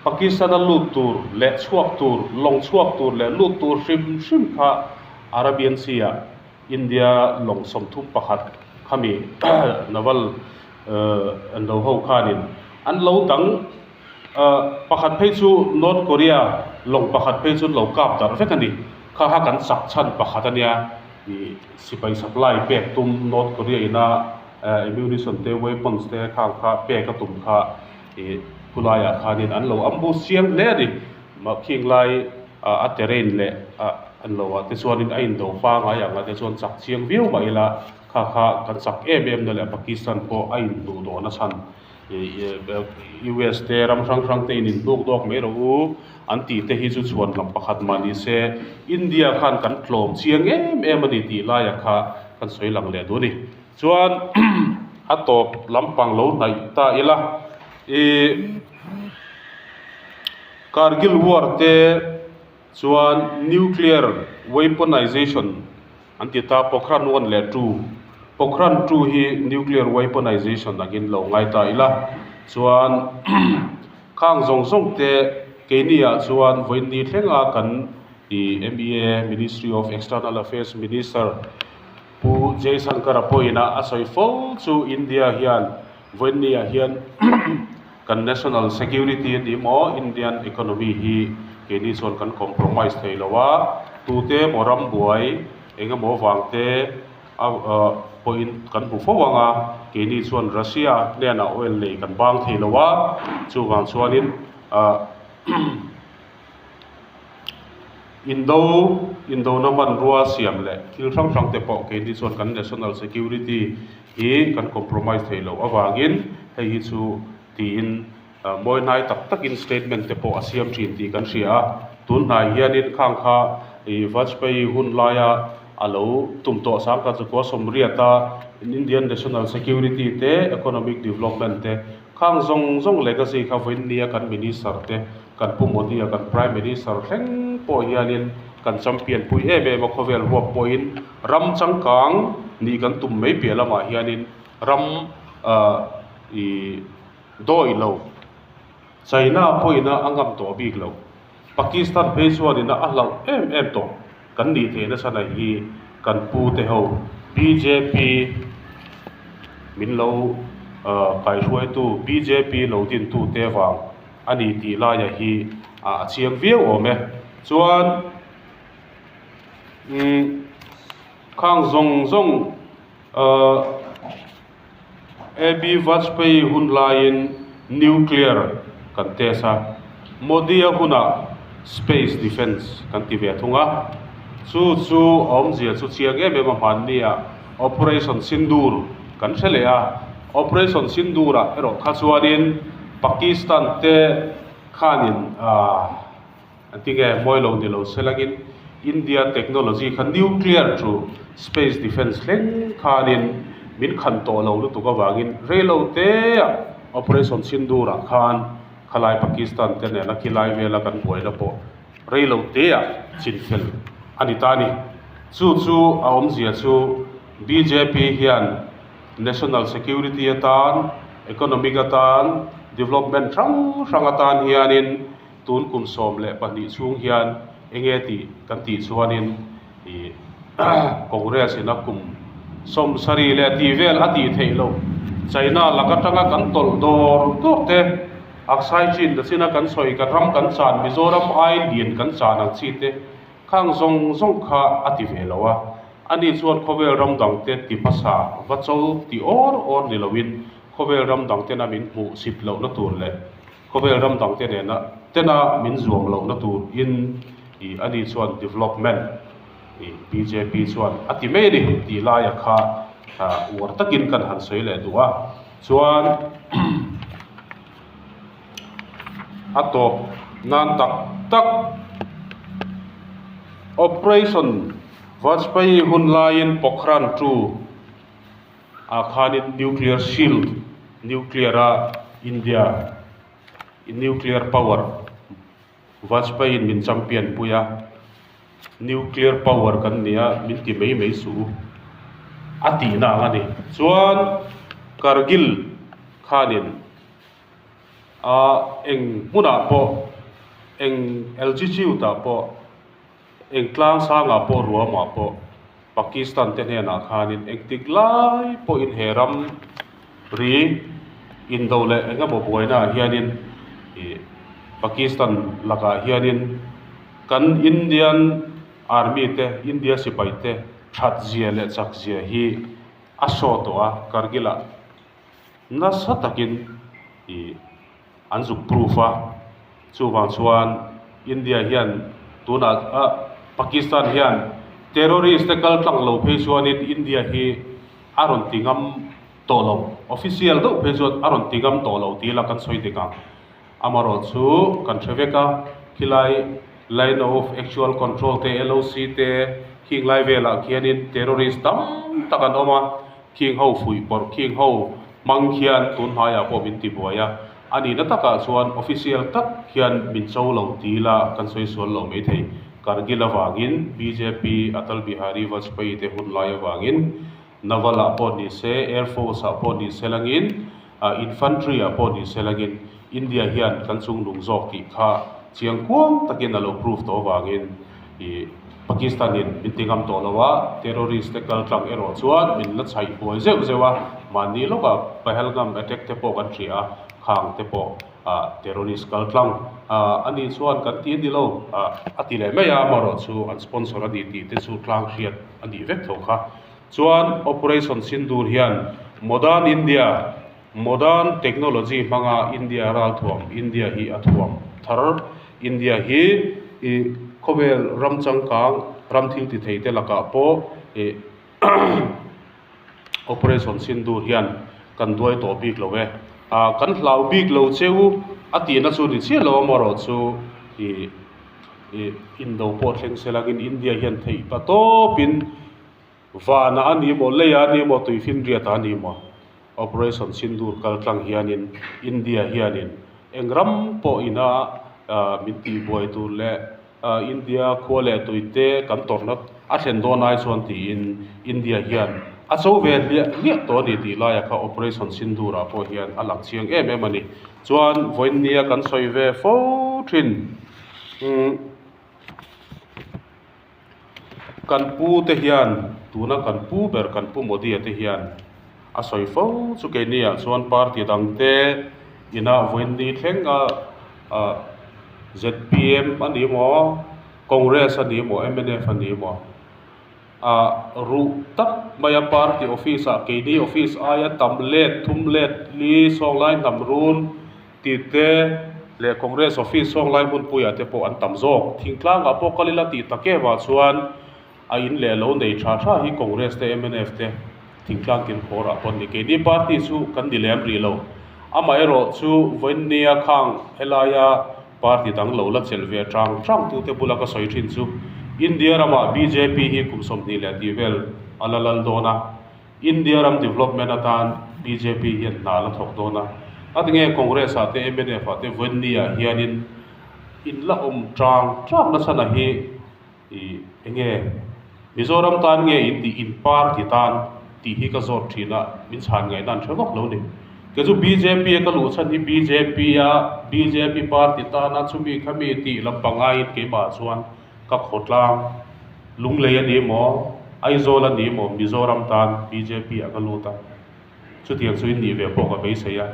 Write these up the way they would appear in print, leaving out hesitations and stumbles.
Pakistan-a lut tur leh chhuak tur, lawng chhuak tur leh lut tur hrim hrim kha Arabian Sea-ah India lawng 31 khami naval an lo ho khanin an lo dang pakhat phei chu North Korea lawng pakhat phei chu an lo kap darh vek a ni. Kha kha kan chak chhan pakhat a nia ih sipai supply pek tum North Korea ina ammunition te weapons te khang kha pek a tum kha ih khulaiah khanin an lo ambush chiang hle a ni. Khing lai a terrain leh an lo ah te chuanin a indo pangai ang ah te chuan chak chiang viau mah ila kha kha kan chak em em na leh Pakistan pawh a inhnuh dawhna chhan US te ram hrang hrang te in inhnuk dawk mai rawh u an tih te hi chu chhuan lam pakhat mah ni se India khan kan tlawm chiang em em a ni tih laiah kha kan sawi lang leh duh a ni. Chuan a tawp lampang lo hnaih ta ila ih Kargil war te chuan nuclear weaponization an ti ta Pokhran 1 leh 2. Pokhran 2 hi nuclear weaponization angin lo ngai ta ila chuan khang zawng zawng te keini ah chuan vawiin thlenga kan ih MEA Ministry of External Affairs Minister Pu Jaishankar-a pawhin a sawi fo chu India hian vawiin ah hian kan national security a ni maw Indian economy hi keini chuan kan compromise thei lo a, tute emaw ram buai eng emaw vang te a pawhin kan hmu fo ang a, keini chuan Russia hnenah oil nei kan bang thei lo a, chuvang chuanin ah Indo Indona hmanrua siam leh thil hrang hrang te pawh keini chuan kan national security hi kan compromise thei loh avangin hei hi chu tiin mawi hnai tak takin statement te pawh a siam thin tih kan hria a. Tun hnai hianin khang kha ih Vajpayee hun laia a lo tum tawh sangkhat chu khua sawmriata Indian national security te economic development te Khang zawng zawng legacy kha vawiin nia kan Minister te, kan Pu Modi a kan Prime Minister thleng pawh hianin kan champion pui em em a, khawvel huap pawhin ram changkang nih kan tum mai piah lamah hianin ram ih dawi lo, China pawhin a ngam tawh bik lo, Pakistan phei chuanin a hlauh em em tawh kan nih theih nasa na hi kan pu te ho bjp min lo kaihruaitu bjp lo dintu te vang a ni tih laia hi a chiang viau awm e. Chuan umm khang zawng zawng ahh AB Vajpayee hun laiin nuclear kan test a, Modi-a hunah space defence kan ti ve thung a. Chu chu a awmzia chu chiang em em a hmannia Operation Sindoor kan hre leh a. Operation Sindoor-ah erawh kha chuanin Pakistan te khanin aah An ti nge mawi lo ni lo selangin India technology kha nuclear chu space defence thleng khanin min khan tawh lo lutuk avangin reilo teah Operation Sindoor ah khan khalai Pakistan te nena khilai vela kan buaina pawh reilo teah chinfel a ni ta a ni. Chu chu a awmzia chu bjp hian national security atan, economic atan, development hrang hrang atan hianin Tun kum 12 chhung hian enge tih kan tih chuanin ih Congress in a kum 70 leh tih vel a tih theih loh China lak atanga kan tawlh dawr dawr te Aksai Chin ta china kan sawi kan ram kan chan Mizoram ai lian kan chan ang chi te khang zawng zawng kha a ti ve lo a, ani chuan khawvel ram dang te ti hmasa va cho ti awr awr ni loin khawvel ram dang tena min hmuh sip lohna tur leh Khawvel ram dangte nena tena min zuam lohna tur in ih ani chuan development ih bjp chuan a ti mai a ni tih laia kha uar takin kan han sawi leh duh a. Chuan a tawp nan tak tak Operation Vajpayee hun laiin Pokhran 2 ah khanin nuclear shield, nuclear a India nuclear power Vajpayee in min champion pui a, nuclear power kan ni a min ti mai mai suh u a tihna ang a ni. Chuan Kargil khanin. A eng hmunah pawh eng altitude ah pawh eng tlang sangah pawh ruamah pawh Pakistan te hnenah khanin engtik lai pawhin he ram ri indo leh eng emaw buainaah hianin ih Pakistan lakah hianin kan Indian Army te India sipai te that zia leh chak zia hi a show tawh a Kargil ah. Nasa takin ih an zuk proof a, chuvang chuan India hian tunah ah Pakistan hian terrorist te kal tlang lo phei chuanin India hi a rawn ti ngam tawh lo, official deuh phei chuan a rawn ti ngam tawh lo tih la kan sawi dik ang. Amarawh chu kan hre vek a, khilai line of actual control te LOC te khing lai velah khianin terrorist tam tak an awm a, Khing ho fuih pawrh khing ho hmang khian tun hmaiah pawh min ti buai a, a nihna takah chuan official tak hian min cho lo ti ila kan sawi sual lo mai thei. Kargil avangin bjp Atal Bihari Vajpayee te hun lai avangin Naval ah pawh ni se, Air Force ah pawh ni se langin, Infantry ah pawh ni se langin India hian kan chung nung zawk tih kha chiang kuang takin a lo prove tawh avangin ih Pakistan in min ti ngam tawh lo a, terrorist te kal tlang erawh chuan min la chhaih buai zeuh zeuh a, mahni lawkah Pahalgam attack te pawh kan hria a, khang te pawh ah terrorist kal tlang ah a nih chuan kan ti a ni lo ah a ti leh mai a, amaherawh chu an sponsor a ni tih te chu tlang hriat a nih vek tho kha. Chuan Operation Sindoor hian Modern India, Modern technology hmanga India ralthuam, India hi a thuam thar. India hi ih khawvel ram changkang, ram thil ti thei te lakah pawh ih Operation Sindoor hian kan duai tawh bik lo e. Ah kan hlau bik lo cheu a tihna chu ni chiah lo amaherawh chu ih ih indo pawh thleng se langin India hian theih pa tawpin Vana a ni maw, leia a ni maw, tuifinriata a ni maw? Operation Sindoor kal tlang hianin India hianin eng ram pawh ina min tihbuai tur leh India khua leh tuite kan tawrhna a thlen dawn ai chuan tiin India hian a cho ve hliah hliah tawh a ni tih laia kha Operation Sindoor ah pawh hian a lang chiang em em a ni. Chuan vawiinnia kan sawi ve fo thin. Kan pu te hian tuna kan pu ber kan pu Modi-a te hian a sawi fo chu keini ah chuan party dang te inah vawiin thleng a ah zpm a ni maw Congress a ni maw mnf a ni maw ah ruh tak maia party office ah keini office aia tam let thum let li sawnglai hnam run Tih te leh Congress office sawng lai hmunpuiah te pawh an tam zawk. Thingtlangah pawh kal ila tih tak em ah chuan a in leh lo nei tha tha hi Congress te mnf te thingtlang kilkhawrah pawh an ni. Keini party chu kan ni lem rih lo. Amaherawh chu vawiinnia khang helaia party dang lo la chelh ve tang tang tute bula ka sawi thin chu India ramah bjp hi kum 20 leh tih vel a la lal dawn a. India ram development atan bjp hian hna la thawk dawn a, a tinge Congress ah te mnf ah te vawiinni ah hianin in la awm tang tang nasa na hi ih enge Mizoram tan nge in tih in party tan tih hi ka zawt thin a, min chhan ngaihna an hre vak lo ni. Kei chu bjp a ka luh chhan hi bjp a bjp party tana chumi khami tih lampang aiin keimah chuan Ka khawtlang Lunglei a ni maw, Aizawl a ni maw, Mizoram tan bjp ah ka lut a, chutiang chu in nih ve pawh ka beisei a.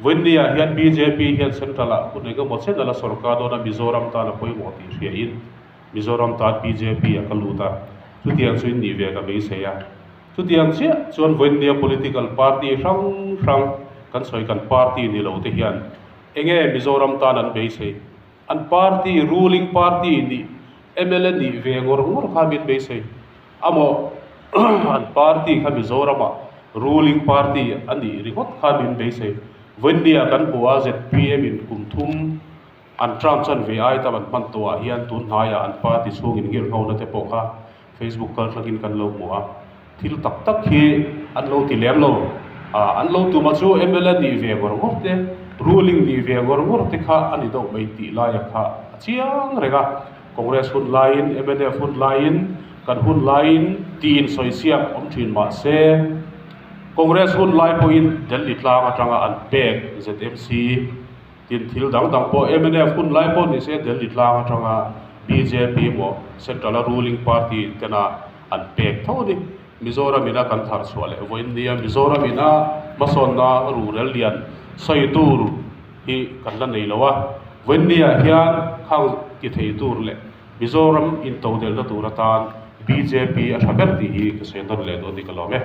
Vawiinni ah hian bjp hian Central ah hun engemaw chen a la sawrkar dawn a, Mizoram tan a pawimawh tih hria in Mizoram tan bjp ah ka lut a, chutiang chu in nih ve ka beisei a. Chutiang chiah chuan vawiinnia political party hrang hrang kan sawi kan party ni lo te hian enge Mizoram tan an beisei? An party, ruling party nih mla nih ve ngawr ngawr kha min beisei. Amaw an party kha Mizoramah ruling party a nih ringawt kha min beisei. Vawiinnia kan hmuh a zpm in kum thum an term chan ve ai tam an hman tawhah hian tun hnaiah an party chhungin nghirhngona te pawh kha Facebook kal thlangin kan lo hmu a. Thil tak tak hi an lo ti lem lo. An lo tum a chu mla nih ve ngawr ngawr te, ruling nih ve ngawr ngawr te kha a ni deuh mai tih laia kha a chiang reng a. Congress hun laiin, mnf hun laiin, kan hun laiin tiin sawi siak awm thin mah se, Congress hun lai pawhin Delhi tlang atanga an pek ZMC. Tin, thil dang dang pawh mnf hun lai pawh ni se Delhi tlang atanga bjp emaw Central a ruling party tena an pek tho a ni. Mizoram ina kan thar chhuah leh vawiin nia Mizoram ina hmasawnna ruhrel lian sawi tur hi kan la nei lo a. Vawiin niah hian khang ti thei tur leh Mizoram intodelhna tur atan bjp a tha ber tih hi ka sawi nawn leh dawn ni ka lawm e.